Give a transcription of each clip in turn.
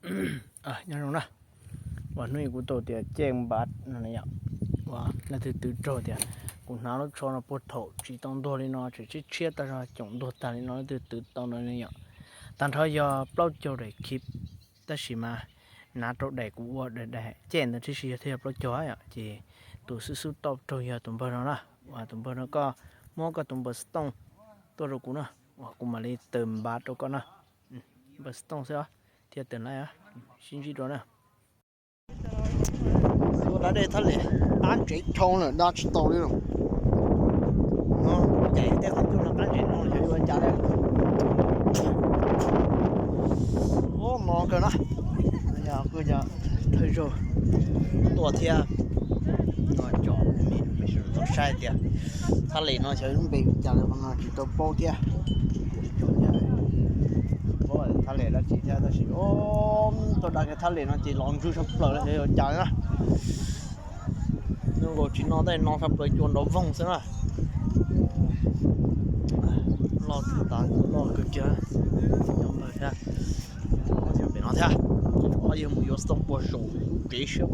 Nyob zoo na, uas hnub ib kuv tau tias cem npav no yom, uas leej twg twv raug tias kuv hnav lub tsho no puag thaum tsis tau ntuag li no tseem tshiab tshiab tag zog coom ntuag tag li no leej twg twv tau no yom. Tag nrho yog plaub caug daim khib, tab sis mas hnav rau daim kuv ua daim cem ntawd tib si yog thiaj yog plaub caug yom, ces tus xub xub tau raug yog tus npawg no na, uas tus npawg no koj muab koj tus npawg xov tooj tuaj rau kuv na, uas kuv mam li tawm npav rau koj na. Npawg xov tooj xwb os, thiaj tawm lawm, sib ntsib dua na. Ua da dej thaj les qab ntsev dhau lawm da tsis tau li lawm. Cais tej qhov ncauj no qab ntsev no xyov yuav ua cas li. Ub, mos kawg na. Yog kuj yog thawj zaug tuaj thiab. No cov me sawv daws tau saib tias thaj les no xyov lub npe ua cas li, qhov no tsis tau paub thiab. Paub thaj les dab tsi thiab tab sis tuaj da kiag thaj les no ces los ntswg sab plaws xyov ua cas li na. Zoo nkaus tsis no tej no sab plaws cua nrov voog xwb na. Loj tas loj kawg kiag. Nyob npawg thiab, pem no thiab, yog mus yuav xov tooj puag saum kev siab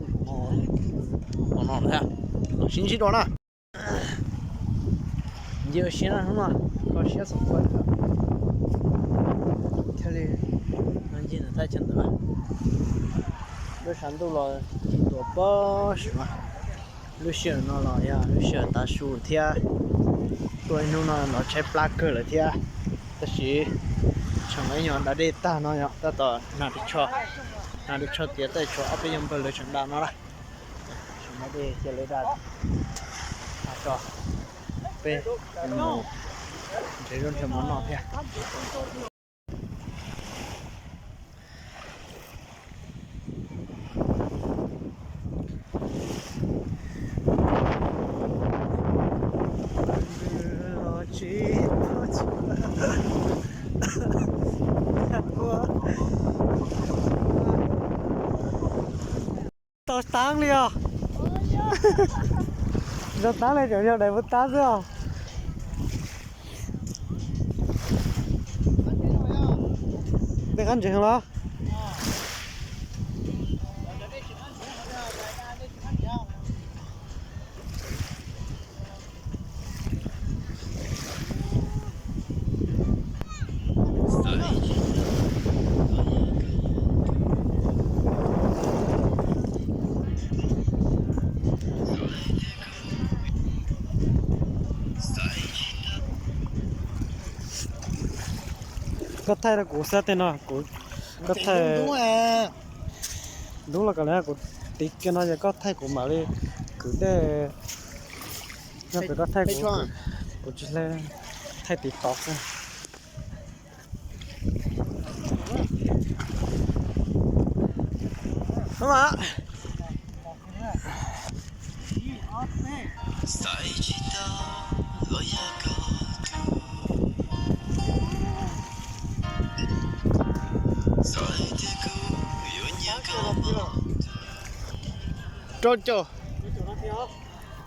no thiab. Sib ntsib dua na. Ncig ua si na hnub no, kho siab xov tooj thiaj li no ncig ntawm thaj chaw ntawd. Lub sab ntuj los ci tuam pob saum. Lub sij hawm no los yog lub sij hawm tav su thiab, tuaj ib hnub no los tshaib plab kawg lawm thiab. Tab sis tseem ib nyuag da dej tag no yog tab tom hnav ris tsho, hnav ris tsho tiav tej tshuav ob peb nyuag npawg lawv tseem da no lawm. Tseem da dej cia lawv da tso, peb mus nrhiav zaub nrhiav mov noj thiab. Tau taab li os. Tau taab li tseem yog daim pus tab xwb os. Dej qab ntseeg los? Koj thaij rau kuv xwb tej no, kuv, koj thaij ntub los kom li kuv tiv kiag no ces koj thaij kuv mam li kwv dej. Nyob pem koj thaij kuv, kuv tsis thaij tiv tov xwb. Rau caum,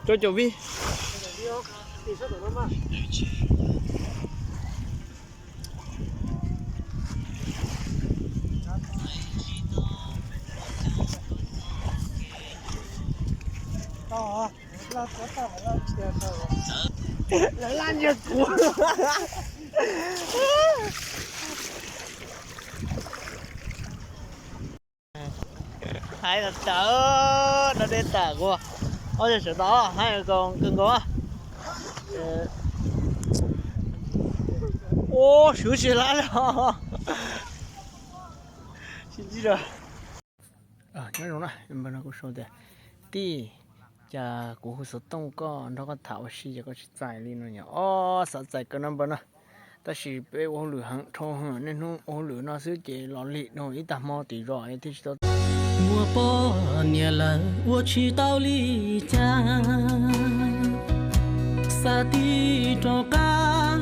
rau caum vib. Lawv laj nyiag kuv. Haib tawv, no dej tawm kuv. Ob yog sawv tau haib kawg nkaus. Ua swv tsis lab li. Sib ntsib dua. Nyob zoo na, kuv sau tias tij, cas kuv hu xov tooj koj nrog koj tham ua si ces koj tsis txais li no yom. Ob, xav txais kawg no npawg na. Tab sis peb ua hauj lwm heev dhau heev, niaj hnub ua hauj lwm no xwb ces los lig dhau ib tag hmo tim zos thiaj tsis tau. Muaj poj niam lawm ua tsis tau li cas, xa tij rov qab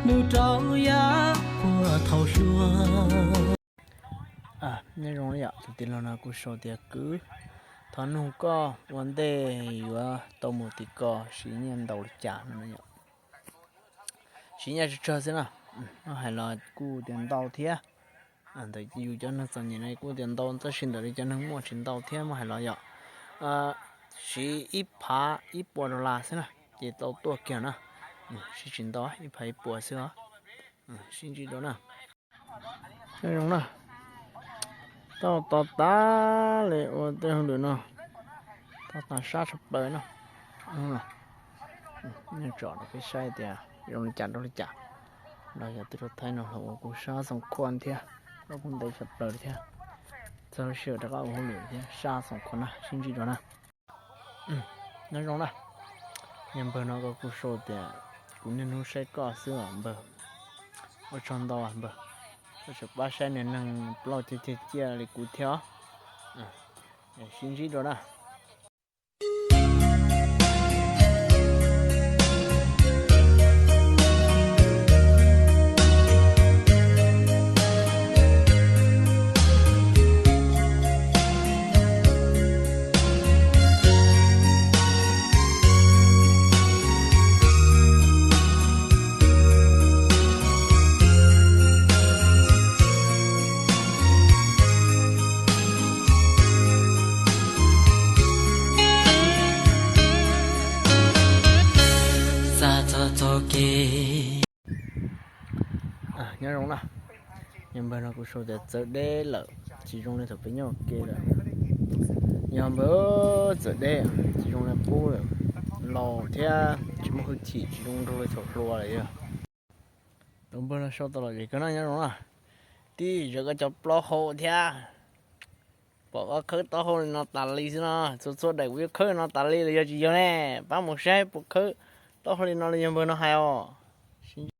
mus rau yav puag thaum xyuas. Nyob zoo yom, tus tij laug no kuj sau tias kwv, thov nug koj ua ntej yuav tau mus tim ko siv nyiaj ntau li cas no yom. Siv nyiaj tsawg tsawg xwb na, hais los kuj tias ntau thiab. Ntawm yus cov neeg txom nyem no kuj tias ntau tab sis ntawm li cov neeg muaj tsis ntau thiab muab hais los yom. Siv ib phav ib puas dollar xwb na ces tau tuaj kiag na. Siv tsis ntau, ib phav ib puas xwb os. Sib ntsib dua na. Nyob zoo na. Tau tos tas li ua tej hauj lwm no. Tau tas sab tshaj plaws na. Nyob tsom rau peb saib tias zoo li cas rau li cas. Los yog twb rau Thaib no los ua kuv sab Xoom Khuam thiab, los kuv ntev tshaj plaws thiab. Txog lub sij hawm rov qab ua hauj lwm thiab sab Xoom Khuam na, sib ntsib dua na. Nyob zoo na. Yog npawg no kuj sau tias kuv niaj hnub saib koj xwb os npawg. Ua tsaug ntau npawg, koj tseem pab saib niag neeg plaub ceg ceg ciaj li kuv thiab os. Sib ntsib dua na. Nyob zoo na. Yog npawg no kuv sau tias txawv deb lawm, tsis zoo li thaum peb nyob ua ke lawm. Yog npawg, txawv deb, tsis zoo li qub lawm, laus thiab tsis muaj hwj chim, tsis zoo nraug li thaum hluas lawm yog. Tus npawg no sau tau lom zem kawg na, nyob zoo na. Tij, zawv koj cov plaub hau thiab. Pom koj khawb taub hau li no tas li xwb no, txhua txhua daim kuv yuav khawb no tas li los yog tsis yog ne? Pab mus saib puas khawb taub hau li no li yog npawg no hais os.